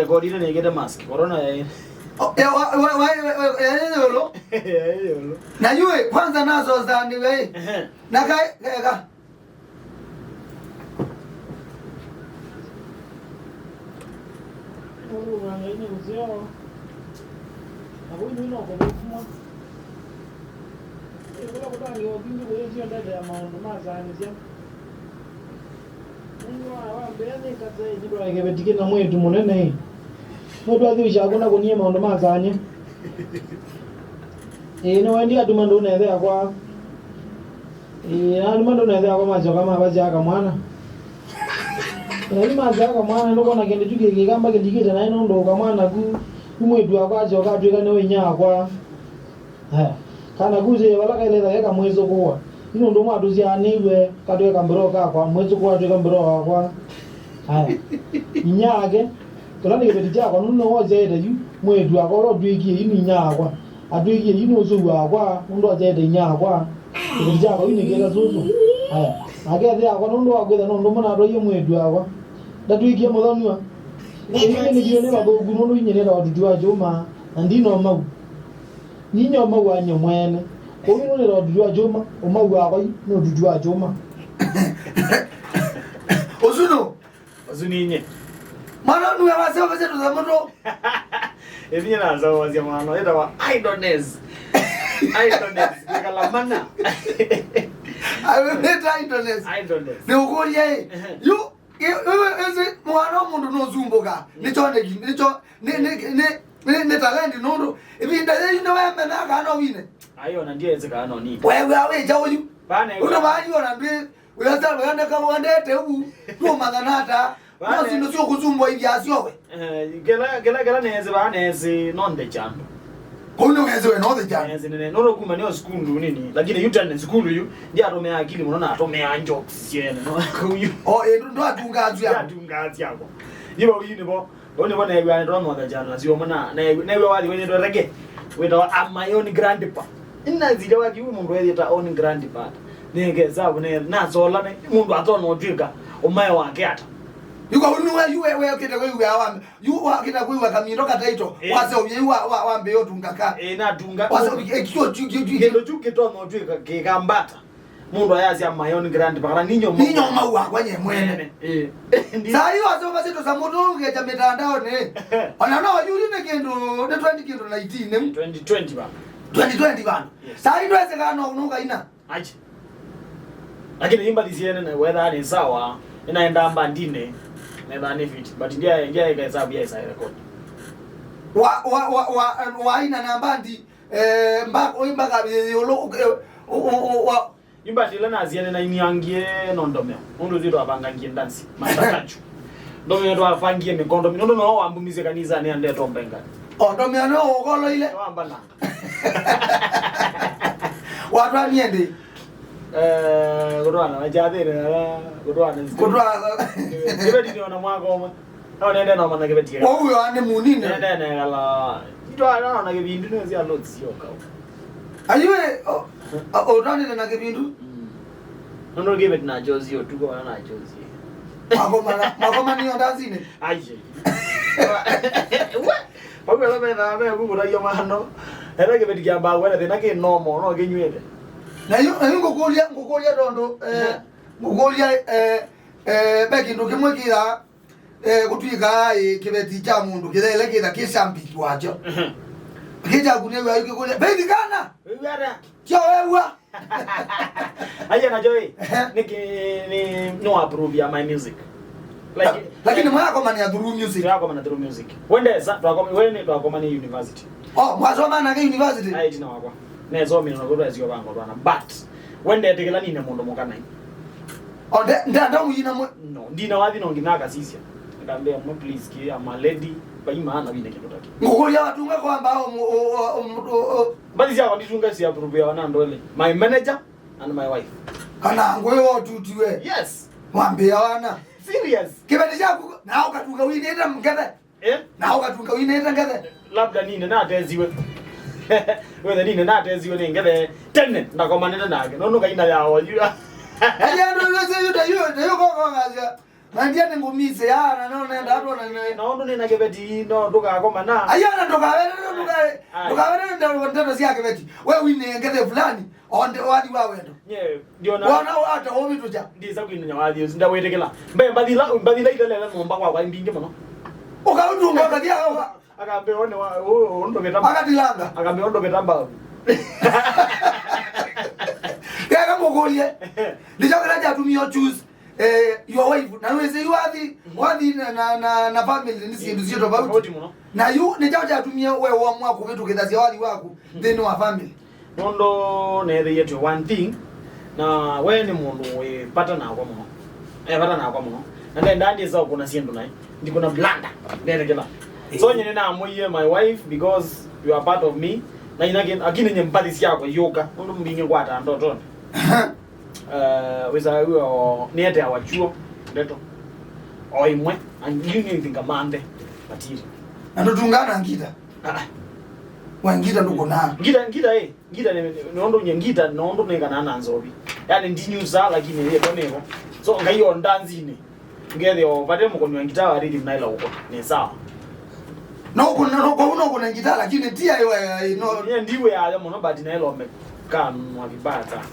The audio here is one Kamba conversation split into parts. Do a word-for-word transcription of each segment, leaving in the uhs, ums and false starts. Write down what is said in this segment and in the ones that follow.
Rekodire nĩkĩte mask. Corona yaĩ. Oh, ya, wa, wa, wa, wa, wa, ya, ya, yolo. Yaĩ yolo. Na yue, kwanza nasosa ndiwe. Ehe. Na kai, kai, ka. Ũndũ wa Ngai nĩ ũseo, na kũu nĩ no kũthũkũma. Ĩ, kũla kũtangĩwa kwingĩ kũyĩsio ndete ya maũndũ masaanĩsya. Nũndũ wa, wa mbee nĩ kata ĩthĩwa kĩveti kĩna mwĩĩtu mũnene. Mwĩĩtu athi ũsya kũna kũnie maũndũ masaanĩe. Ĩĩ, nĩwaendie atuma ndũnethea kwa. Ĩĩ, andũ mandũ nethĩawa masyoka mavasya kamwana. Na yu masya kamwana, ndũkona kĩndũ kyu kĩkĩkamba kĩlikĩte naĩ nũndũ kamwana ku, ku mwĩĩtu wakwa asyoka atw'ĩka nĩwe inyia wakwa. Aya. Kana ku sĩ vala kaĩletha ke kamwĩsũkũa. Yu nũndũ mwatũsyaanĩw'e katw'ĩka mbro kakwa, mwĩsũkũa atw'ĩka mbro wakwa. Aya. Inyia wake, kĩla nĩ kĩveti kyakwa, nũndũ nĩwe ũsyaĩte yu, mwĩĩtu wakwa ũla ũtw'ĩkie yu nĩ inyia wakwa. Atwĩkie, "Yu nĩ ũsũu wakwa, nũndũ asyaĩte inyia wakwa. Kĩveti kyakwa yu nĩ kĩla sũsũ." Aya, nake athi akwa, "Nũndũ wa kwĩtha nũndũ mũnatwaie mwĩĩtu wakwa, ndatwĩkie mũthonua." Ĩngĩ nĩkĩwe nĩ vathũku, nũndũ inyie nĩtawa Tuti wa Kyũma, na ndi Nomau. Ninyie Omau wa nyie mwene. Kwoou nũndũ nĩtawa Tuti wa Kyũma, Omau wakwa yu nĩ Tuti wa Kyũma. Ũsu nũ? Ũsu ninyie. Mwana nue waseo vese tũthamũ tũ. Ĩvinya na nzaũasya mwana, ĩtawa idleness. Idleness, kwĩkala mana. Amĩmĩta idleness. Idleness. Nĩ ũkũlya ĩ. Ehe. Yu, ĩ, ĩ, ĩ, ĩsĩ mwana wa mũndũ nũsumbũka. Nĩkyo nĩ, nĩkyo, nĩ, nĩ, nĩ, nĩ, nĩ talent nũndũ. Ĩvinda yĩu nĩwemena kana wine. Ayo, na ndiye ĩsĩ kana nini. Wewe awĩkya ũyu. Bana, ũndũ bana. Bali ona ndwĩ Wĩasa wĩandeka wendete ũu, ndũmanya nata. No syĩndũ syũkũsumbũithya asyowe. Eh, kĩla, kĩla, kĩla neesĩ vaa neesĩ no nde kyandũ. Kũu nĩ wĩsĩ we no the kyandũ. Neesĩ nene. Nũndũ kuma nĩo sukulu nini. Lakini yu tene sukulu yu, ndiatũmĩa akili mũno na atũmĩa jokes syene. No, kũu yu. O, ĩndũ ndwatungaa syakwa. Ndiatungaa syakwa. Yu vau yu nĩvo. Ũu nĩvo neew'aa nĩtwamotha kyana nasyo ũmwe na neew'a wathi wenye twereke wĩtawa a my own grandpa. Inazile waki yu mũndũ ethĩta own grandpa. Nĩngesavu ne nasola ne mũndũ atona ũtwĩka ũmae wake ata. Yuko unu we yu we we kete we wa yu wa kete we wa kamindo kataito. Eh. Wase uye wa wa wa mbeyo tungaka. Eh, natunga. Wase uye kyo kyo kyo. Kĩndũ kyu kĩtona ũtwĩka kĩkambata. Mũndũ ayasya my own grandpa, kana ninyo Omau. Ninyo Omau wakwa nye mwene. Ĩĩ. Saa hii wasoma sito za mũndũ ũgecha mĩtandaonĩ. Ona no yuli nĩ kĩndũ, nĩ twenty kĩndũ nineteen, nĩ? Twenty twenty bana. Twenty twenty bana. Yes. Saa hii ndweseka no nũkaina. Achi. Lakini imba thisiene na whether ni sawa, inaenda mbandine. Nenda ni fit. But ndia, ndia ika hesabu ya isa record. Wa, wa, wa, wa, wa ina na mbandi, eh, mba, oi mba kabi yolo, eh, o, o, o, wa, Imba ĩla nasyene na iniangie no ndomeo. Nũndũ ithyĩ twavangangie ndansi. Master Kachu. Ndomeo twavangie mĩkondo. Nũndũ no wambumisye kanisanĩ andete ũmbenga. O ndomeo no ũkoloile. Wambana. Watwanie ndi. Eh, kũtwana na kyathĩne na kũtwana. Kũtwana. Kĩveti nĩ ona mwaka ũmwe. No nende no mana kĩveti. Wau yo ane munine. Nende ne gala. Itwa na na kĩvindu nĩ cia lots yo kau. Ayue, o, o, ũtanĩte na kĩvindu? Mm. Nũndũ kĩveti na chozi ũtukũ, wana na chozi. Makomana, makomania ndanzinĩ? Aje. Wa-, wa-, pau ela mena, me kũkũthagia mano. Ela kĩveti kya mbaũ, ela thĩna kĩ normal, no kĩnywĩte. Na yu, na yu ngũkũlya, ngũkũlya tondũ, eh, ngũkũlya, eh, eh, ve kĩndũ kĩmwe kĩthaa, Eh, kũtw'ĩkaa, ĩ, kĩveti kya mũndũ kĩthele kĩtha kĩ sambiki wakyo. Mhm. Kĩkyakunĩw'a yu kĩkũlya, "Baby kana?" Wĩw'a ata? Kyo wew'a. Aye nakyo, ĩ, ehe, nĩkĩ, nĩ, nĩ wa approve ya my music. Like, la-, lakini like, mwakomania through music. Twakomana through music. Wendesa, twakoma-, we nĩ twakomania university. Oh, mwasoma nake university? Aĩ, tina wakwa. Nesomile na kũtwa sio bango bana. But, wendete kĩla nine mũndũ mũka nai. O, nde-, ndenda ũyina mwe. No, ndina wathi no nginya akasisya. Akambia, "Mwe, please, ki, I'm a lady." Pai maana wine kĩndũ taki. Ngũkũlya watunga kwamba o mu-, o, o, o, mu-, o, o. Mbathi syakwa nditunga cia approve ya wana ndole. My manager and my wife. Kana ngwe otutiwe. Yes. Mwambia wana. Serious. Kĩveti kyaku, na ũkatunga wĩnĩte mkethe. Eh? Na ũkatunga wĩnĩte ngethe. Labda nine natesiwe. Wethe nine natesiwe nĩ ngethe tene, ndakomanĩte nake. Nũndũ Ngai na ya oyu. Aye, andũ wese yu, ta yu, ta yu, koko ngasya. Na ndia nĩ ngũmisĩ ya, na no nenda atwa na ne. Na ũndũ nĩ na kĩveti, no ndũkakoma na. Aya, na ndũkawerere, ndũka-, Ai. Ndũkawerere ndeto, ndeto sya kĩveti. We wine ngethe fulani, onde wathi wa wendo. Nye, ndiona. Wona wata ũvĩtũkya. Ndisa kwĩnĩnya wathi ũsu, ndawĩtĩkĩla. Mbe mbathila, mbathila ithelele nyũmba kwakwa mbingĩ mũno. Ũkaũtũnga ũkathi aoka. Akambĩa, "One wa, ũ-, ũ-, ũndũ vĩtamba." Akatilanga. Akambĩa, "Ũndũ vĩtamba." Keka ngũkũlye. Ndicho kĩla kyatumie choose, eh, your wife. Na wĩsĩ yu wathi, wathi na, na, na, na family nĩ syĩndũ syĩ tofauti. Tofauti mũno. Na yu nĩ kyaũ kyatumie we wamwa kũvĩtũkĩthasya wathi waku nthĩnĩ wa family? Nũndũ neethĩie twĩ one thing, na we nĩ mũndũ wĩ vata nakwa mũno. E vata nakwa mũno. Na ndendaa ndĩsa ũkũna syĩndũ naĩ. Ndikũna blanda. Ndetĩkĩla. So nyie nĩnamwĩie my wife because you are part of me. Na ina kĩ-, lakini nye mbathi syakwa iũka. Nũndũ mbingĩ ngwataa ndotoni. Eh, wĩsa wĩo nĩeteawa chuo ndeto. O imwe. And you need to think amanthe. Matiri. Na ndũtungaa na ngita. Ah. We ngita ndũkũnaa. Ngita, ngita, eh. Ngita nĩ, nĩ ũndũ nye ngita, nĩ ũndũ nĩkanaa na nzovi. Yani ndinyusaa, lakini yĩtwa nĩvo. So, ngai o ndanzinĩ. Ngethĩa o vate mũkũni wa ngita wa rhythm naĩla ũkũna. Nĩ sawa. No kũna, no, kwa no kũna ngita, lakini ti ayo, eh, no. Nye ndiwe ayo mũno, but naĩla ũmekanwa vibaya sana.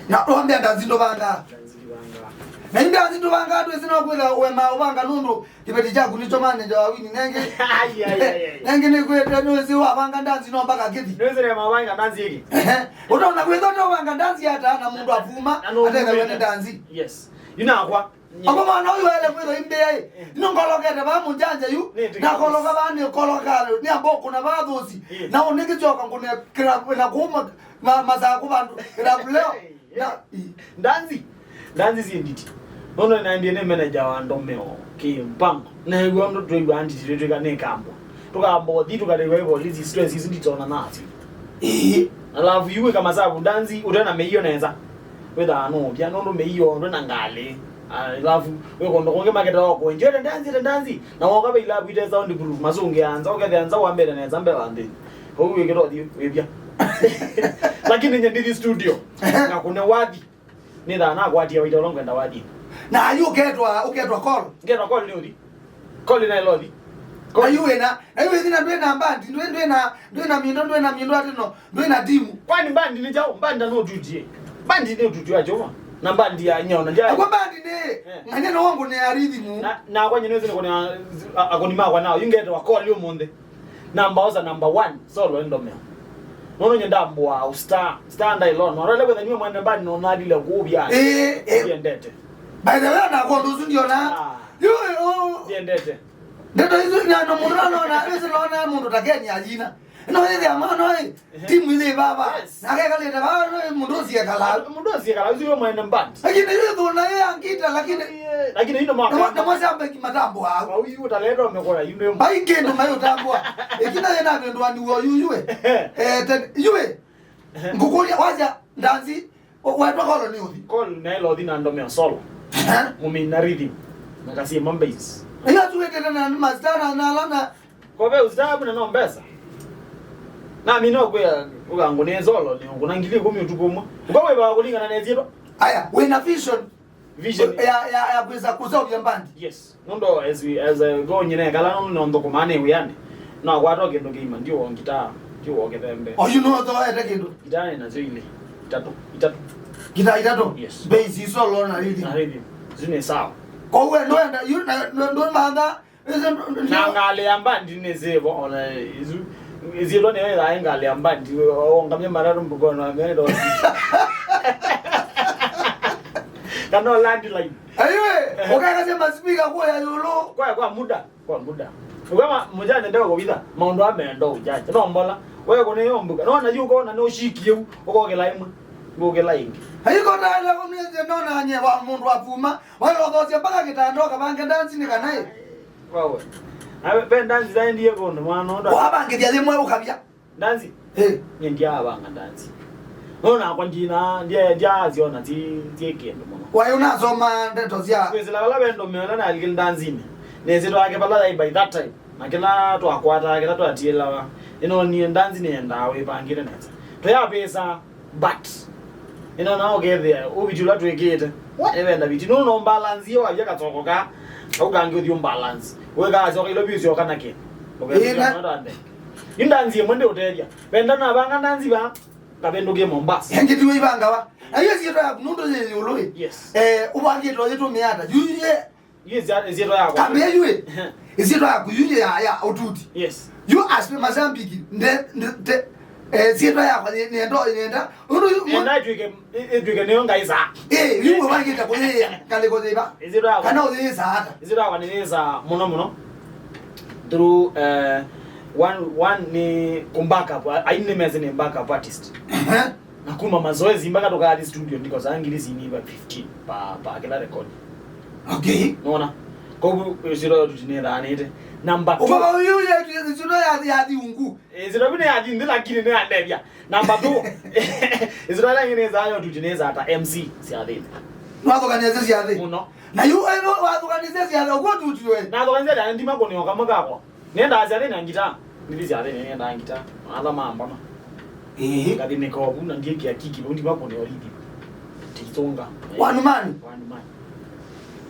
Na wambia ndanzi ndũvangaa. Ndanzi ndũvangaa. Na indanzi ndũvangaa, ndwĩsĩ no kwĩtha ũema ũvanga nũndũ kĩveti kyaku nĩkyo manager wa Winnie nenge. Ai, ai, ai, ai. Nenge nĩkwĩte nĩwĩsĩ wavanga ndanzi no mpaka kĩthi. Nĩwĩsĩ nĩ mavanga ndanzi ĩngĩ. Ehe. Ũtaona kwĩtha ũtavanga ndanzi ata na mũndũ afuma, na no atethaw'a nĩ ndanzi. Yes. Inakwa. Oko mwana ũyũ ele kwĩtha imbĩa ĩ. Eh. Ino ngolokete vaa mũnjanja yu. Nĩ na koloka vaa nĩ koloka nĩ amboko na vaa thũsi. Yes. Na ũnĩkĩchoka ngũne kĩra na kuma ma, masaku vandu kĩra leo. Na, i. Ndanzi. Ndanzi syĩ nditi. Nũndũ naendie nĩ manager wa ndomeo kĩmpango. Neew'a ũndũ twĩw'aa nditi twĩtw'ĩka nĩ kambwa. Tũkamba ũthi tũkarĩw'a ĩ polisi, stress isu nditona nasyo. Ĩĩ. Alafu yu wĩka masavu ndanzi ũte na mĩio nesa. Wĩthaa nũvya nũndũ mĩio ndwĩ na ngalĩ. Alafu wĩkondo kũngĩ maketa wa kwenjwete ndanzi, ete ndanzi. Na woka ve ilavu ite sound proof, masũngĩa nza, ũkethĩa nza wambĩte nesa mbee wa nthĩnĩ. Ũu wĩkĩta ũthi wĩvya. Lakini nye ndithi studio. Ehe. Na kũne wathi. Nĩthaa nakwatie waita ũla ngwenda wathi. Na yu ũketwa, ũketwa call. Ngetwa call nĩ ũthi. Call na ĩla ũthi. Na yu wĩna, na yu wĩthi na ndwĩ na mbandi, ndwĩ, ndwĩ na, ndwĩ na mindo, ndwĩ na mindo atĩ no, ndwĩ na timu. Kwani mbandi nĩ kyaũ? Mbandi na no tutie. Mbandi nĩ tutie wa chuma. Na mbandi ya nyona. Akwa mbandi nĩ, eh, ng'anya no wangu nĩ arithimu. Na, na kwa nyinezi nĩ kũnĩa akoni makwa nao. Yu ngetwa call ũmũnthĩ. Namba osa namba one, solo endomea. Nono nye ndambwa star, star ndailona. Orele kwetha niwe mwene mbandi no nadile kuvya. Eh, eh. Yendete. By the way, na kwa nduzu ndiona. Ah. Yo, yo. Yendete. Ndeto izo ni ano mundu anona, ese nona mundu takeni ajina. No ile ama no, eh, timu ile baba. Yes. Na keka leta baba no mundu sie kala. Mundu sie kala, usiwe mwene mbandi. Lakini ile ndo na ya ngita, lakini, eh, lakini ino mwa. Na mwa sambe kimatambo au. Au yu utaleta umekora yu ndio. Bai kendo mayo tambwa. Ikina yena bendo ani wo yu yue. Eh, ten, yue. Ngukuria waja ndanzi, wetwa kolo ni uthi. Call na ilo thi na ndomeo solo. Eh? Mumina rhythm. Na kasi mambays. Iyo tuwetete na master na, na lana. Kove ustaabu na no mbesa. Na mi no kwĩa ũkangũnĩe solo nĩ ũkũna ngili ĩkũmi ũtukũ ũmwe. Ũka wĩvaa kũlingana na ĩsyĩtwa. Aya, wĩna vision. Vision. Ya, ya, ya kwĩsa kũseũvya mbandi. Yes. Nũndũ as we, as I go nyine kala nũndũ no nthũkũma nĩ wĩanĩ. No akwata kĩndũ kĩima, ndiũ wo ngitaa, ndiũ wo kĩthembe. Oyu no thoete kĩndũ. Ngitaa nĩ nasyo ilĩ. Itatũ. Itatũ. Ngitaa itatũ? Yes. Bass, solo na rhythm. Na rhythm. Isu nĩ sawa. Kwa uwe ndwenda, yu na, ndwenda Na ngalĩ ya mbandi nĩ zĩvo, ona isu. Isyĩtwa nĩyo ĩthaa ngalĩ ya mbandi, ongamya matatũ mbukono amene ndo. Kana landline. Aiwe, ukakasya maspika kwa ya yulu. Kwa, kwa muda, kwa muda. Ukama mujane ndio kuvitha, maũndũ amendo ujaje. No mbola, wewe kone yo mbuka. No na yuko na no shikiu, ukokela imwe. Ngokela ingi. Aiko tala kuneze nona nye wa mundu afuma. Walothosya mpaka kitanda ũkavange ndanzi nĩ kana ĩ? Wawe. Awe, ve ndanzi zaendie kũndũ mwana ũndũ. Wavangĩthya yĩmwe ũkavya. Ndanzi? Eh. Nye ndiavanga ndanzi. No nakwa ndina, ndia, ndiaziona ti, ti kĩndũ mũno. Waĩ ũnasoma ndeto sya. Kwĩsĩla vala ve ndũme ũla nalikile ndanzinĩ. Nĩsĩ twake vala yaĩ by that time. Na kĩla twakwataa, kĩla twatiĩlawa. Ĩno niĩ ndanzi nĩyendaa wĩvangĩte nesa. Tũyavĩsa. But Ĩno nao ũkethĩa ũviti ũla twĩkĩte. What? Evenda viti. Nũndũ no balance iyo wavya katoko ka. Au kangĩ ũthiũ balance. Wĩkaa syoka ilo views yoka na kĩ. Ĩna. Yu ndanzi ĩmwe ndĩũtethya. Venda navanga ndanzi va. Ngavĩndũkie Mombasa. Engĩ tiwe ivangawa. Na hiyo siyo ya kunũndũ yeye uloi. Yes. Eh, ubangĩtwe yĩtũmĩa ata. Yu ye Yu ĩsyĩtwa yakwa. Kambĩa yu ĩ. Ĩsyĩtwa yaku yu ya, ya ũtuti. Yes. Yu as mashabiki, nde, nde, nde, eh, ĩsyĩtwa yakwa nĩ, nĩenda, nĩenda. Ũndũ yu, enda ĩtwĩke, ĩ-, ĩtwĩke nĩyo ngaĩsaa. Eh, yu wangĩte kũyĩĩa, ngalĩ kũyĩva. Ĩsyĩtwa yakwa. Kana ũyĩsaa ata. Ĩsyĩtwa yakwa nĩyĩsaa mũno mũno. Through, eh, one, one nĩ kũ back up, a-, aini nĩmesĩ nĩ back up artist. Ehe. Na kuma mazoezi mpaka tũkathi studio ndikosaa ngili siniva fifteen pa, pa kĩla record. Okay. Nona? Koguo ĩsyĩtwa yo tutinĩthanĩte. Number two. Ũkoma ũyũ ya ĩsyĩtwa ya, ya thiungu. Ĩsyĩtwa yu nĩ ya thiungu lakini nĩ ya ndethya. Number two. Ĩsyĩtwa ĩla ĩngĩ nĩsaa yo tutinĩsaa ta M C syathĩnĩ. Nwathũkanĩsya syathĩ. Mũno. Na yu, eh, wathũkanĩsya syathĩ, ũkw'o tutiwe. Nathũkanĩsya syathĩ ndima kũnĩo kamwe kakwa. Nĩendaa syathĩnĩ na ngitaa. Ndithi syathĩnĩ nĩendaa ngitaa. Maatha ma mbama. Ĩĩ. Ngathĩnĩka ovu na ndiĩkĩa kiki vau ndiva kũneo lithi. Tisunga. One man. One man.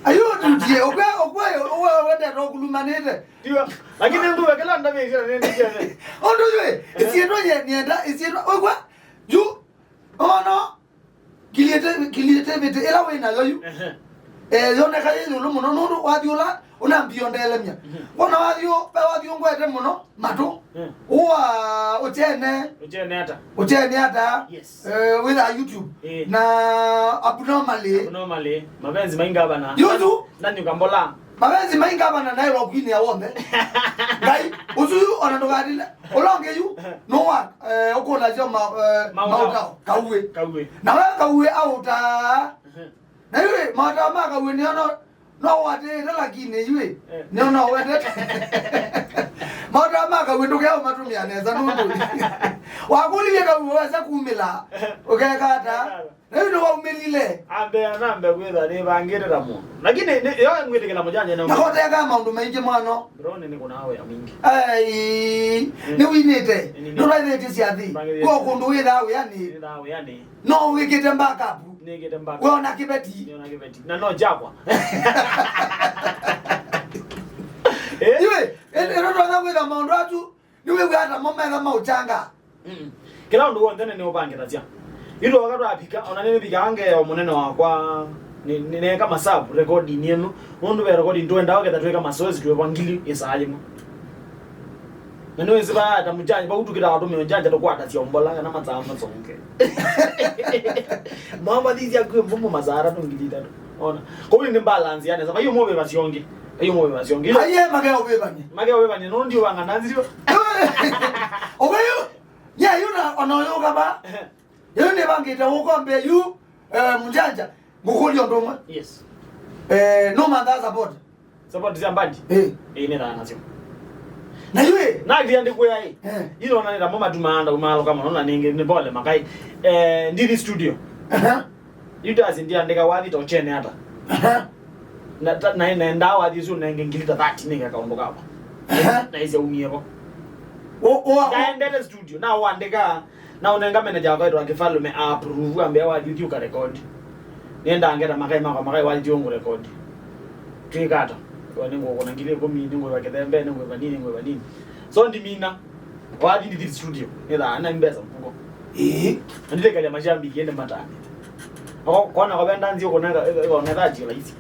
Ayo tutie, ũkwe, ũkwe, ũwe wendete ũkulumanĩte. Tiwa. Lakini nduwe kĩla ndavĩsya nĩndĩsya. Ũndũ ywe, ĩsyĩtwa ye, nĩenda, ĩsyĩtwa, ũkwe, yu, ono, Creativity, creativity ĩla wĩ nayo yu, ehe, eh, yoneka yĩ ĩũlũ mũno, nũndũ wathi ũla ũnambia ũndelemya. Mhm. Wona wathi ũ-, pe wathi ũngwete mũno matũ. Mm. Ũa ũchene. Ũchene ata? Ũchene ata? Yes. Eh, wĩtha YouTube. Eh. Na abnormally. Abnormally. Mapenzi maingavana. Yuzu. Nani ukambola? Mapenzi mai ngavana naĩ wa kwinĩa w'onthe. Ngai, ũsu yu ona ndũkatile. Ũla ũngĩ yu, nũwa, eh, ũkũlasya ma-, eh, maũtao, kaũĩ. Kaũĩ. Na we kaũĩ aũtaa. Mhm. Na yu ĩ, maũtao ma kaũĩ nĩo no, no watĩĩte lakini yu ĩ, eh, nĩo no wendete. Maũtao ma kaũĩ ndũkea ũmatũmĩa nesa nũndũ. Wakũlilye kaũĩ wesa kumĩla, ũkeka ata? Na yu nĩwaumĩlile. Ambe anambe kwĩtha nĩvangĩte ta mũndũ. Lakini nĩ, yo ngwĩtĩkĩla mũjanja na nakoteka maũndũ maingĩ mwano. Bro, nĩ, nĩ kũnaa wĩa mwingĩ. Ai, mm, nĩwinĩte. Nĩ, nĩ, nĩ. Nũraithĩtie syathi. Mbangĩthĩtie. Kwa kũndũ wĩthaa wĩanĩ. Wĩthaa wĩanĩ. No wĩkĩte backup. Nĩkĩte backup. Wona kĩveti. Nĩona kĩveti. Na no jakwa. Eh? Iwe, ĩno twatha kwĩtha maũndũ atu. Nĩwĩw'a ata mo metha maũchanga? Mm. Kĩla ũndũ w'onthe nĩnĩũvangĩthasya. Yu twoka twavika, ona nĩnĩvikaa ngeeo mũnene wakwa, nĩ, nĩ, nĩneeka masavu rekodinĩ ĩno, nũndũ ve rekodinĩ tũendaa ũketha twĩka masoesi twĩva ngili ĩsaa yĩmwe. Na nĩwĩsĩ vaa ta mũjanja, vau tũkĩtaa tũmĩo njanja tũkwatasya ũmbola kana mathaa masonge. Mwavathisya kwĩ mvumo masaa atatũ ngili itatũ. Ona. Kũu nĩ balance ya nesa. Vai ũmwe ũvĩvasya ũngĩ. Vai ũmwe ũvĩvasya ũngĩ. Aye, make ũvĩvany'e. Make ũvĩvany'e. Nũndũ ndiũvanga na nzio. Ũkayu. Nye yu na ona ũyũ ũkava. Ehe. Yu nĩvangĩte ũkombe yu, eh, mũjanja. Ngũkũlya ũndũ ũmwe. Yes. Eh, nũmanthaa support. Support sya mbandi? Eh. Ĩĩ, nĩthaa nasyo. Na yu ĩ? Nakĩlya ndikwĩa ĩ. Eh. Ino na nĩtamo matumaa ndau malũka mũno na ningĩ nĩ pole makai. Eh, ndithi studio. Aha. Yu ndasi ndiandĩka wathi ta ũchene ata. Aha. Na ta, na, na ndaa wathi ũsu nenge ngili ta thirty nĩka kaũndũ kakwa. Aha. Na isyaumie vo. O, o, o. Ndaendete studio, na ũandĩka, na ũnenga manager wakwa wĩtwa Kĩfalume a approve, ambĩa wathi ũthi ũkarekodi. Nĩendaa ngeta makai makwa, makai wathi ũngũrekodi. Twĩka ata? Kwa nĩngũkũna ngili ĩkũmi, nĩngũĩva kĩthembe, nĩngũĩva nini, nĩngũĩva nini. So ndimina. Wathi ndithi studio, nĩthaa na mbesa mfuko. Ĩĩ. Na ndilekele mashabiki ende matane. Ako kona kwa benda nzio kona ka, ka, ka, ka, thirty rahisi.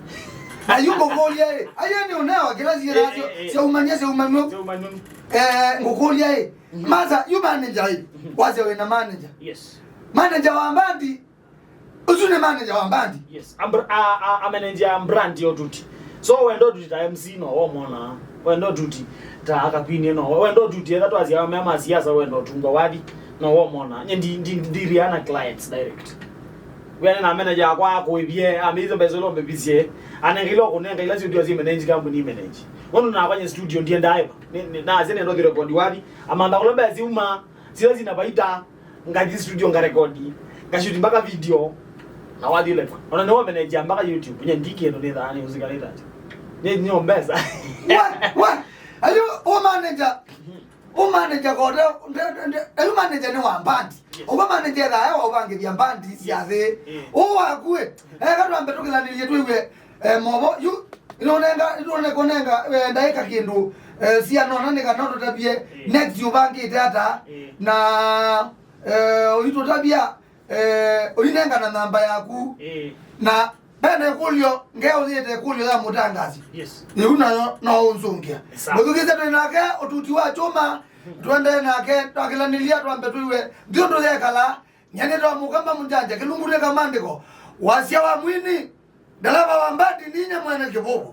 Na yu ngũkũlya ĩ, aye nĩ ũneo kĩla ciĩ nasyo, eh, eh, eh, syaumany'a, syaumanw'o. Syaumany'o. Eh, ngũkũlya ĩ, mhm, masa, yu manager ĩ, mhm, wasya wĩna manager. Yes. Manager wa mbandi, ũsu nĩ manager wa mbandi. Yes. A, a, a, a manager ya brand ya ũtuti. So wenda ũtuti ta M C no womona. Wenda ũtuti ta akakwinie no. Wenda ũtuti etha twasya mea ma siasa wenda ũtungwa wathi no womona. Nye ndi, ndi, ndi, ndi na clients direct. Wĩana na manager akwa akũĩvie, amĩthe mbesa ila ũmbevisye. Anenga ila ũkũnenga ila syũthi wasie manage company manage. Ũndũ nakwa nye studio ndiendaa ĩva. Nĩ, nĩ, nasye nenda ũthi record wathi. Amantha kũla mbesa uma. Sila sina baita. Ngathi studio ngarekodi. Ngashuti mpaka video. Na wathi ũlekwa. Ona nĩ wameneja mpaka YouTube. Nye ndi kĩndũ nĩ thani ũsikalĩte ati. Nĩ, nĩ mbesa. Wa, wa. Ayo, o manager. Ũ manager kote, nde- nde- nde- yu manager nĩ wa mbandi. Yes. Ũva manager ethaa e wa ũvangĩthya mbandi sya thĩ. Mm. Ũ waku ĩ, eka twambe tũkĩlanĩlye twĩw'e, eh, movo yu. Nĩũnenga, nĩũnekũnenga, eh, ndaĩka kĩndũ, eh, sianona nĩ kana ũtũtavye, mm, next ũvangĩte ata. Mm. Na, eh, ũitũtavya, eh, ũinengana namba yaku. Mm. Na Vena ĩkũlyo, ngeũthĩte ĩkũlyo ya mũtangaasi. Yes. Yĩu nayo no ũnzũngĩa. Sawa. Mũthukĩĩsya twĩ nake ũtuti wa kyũma, tũendee nake, twakĩlanĩlya twambe twĩw'e nthĩ ũndũ yekala, nyanĩta wa mũkamba mũnjanja, kĩlungu nĩ kamandĩko, wasya wa mwini, ndeleva wa mbandi, ninyie mwene kĩvũvũ.